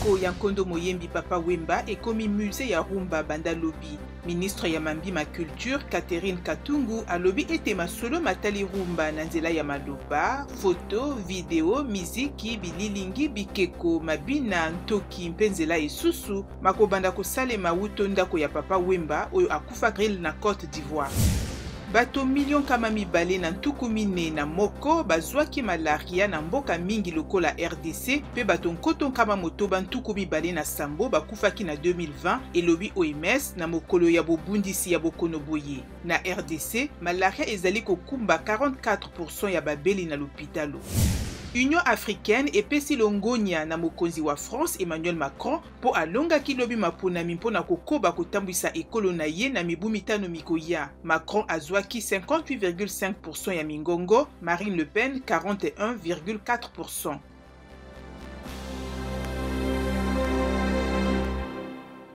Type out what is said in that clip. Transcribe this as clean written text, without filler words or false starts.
Ndako ya nkondo moyembi Papa Wemba ekomi musee ya rumba banda lobi. Ministre ya mambi ma culture Catherine Kathungu alobi ete masolo matali rumba na nzela ya maloba, foto, video, miziki, bililingi, bikeko, mabina, ntoki mpe nzela esusu makobanda kosalema wuto ndako ya Papa Wemba oyo akufa avril na Cote d'Ivoire. Bato milio 241 bazwaki malaria na mboka mingi lokola RDC mpe bato 627 bakufaki na 2020, elobi OMS na mokolo ya bobundisi ya bokono boye. Na RDC, malaria ezali kokumba 44% ya babeli na lopitalo. Union africaine epesi longonya na mokonzi wa France Emmanuel Macron mpo alongaki lobi maponami mpo na kokoba kotambwisa ekolo na ye na mibu mitano mikoya. Macron azwaki 58,5% ya mingongo, Marine Le Pen 41,4%.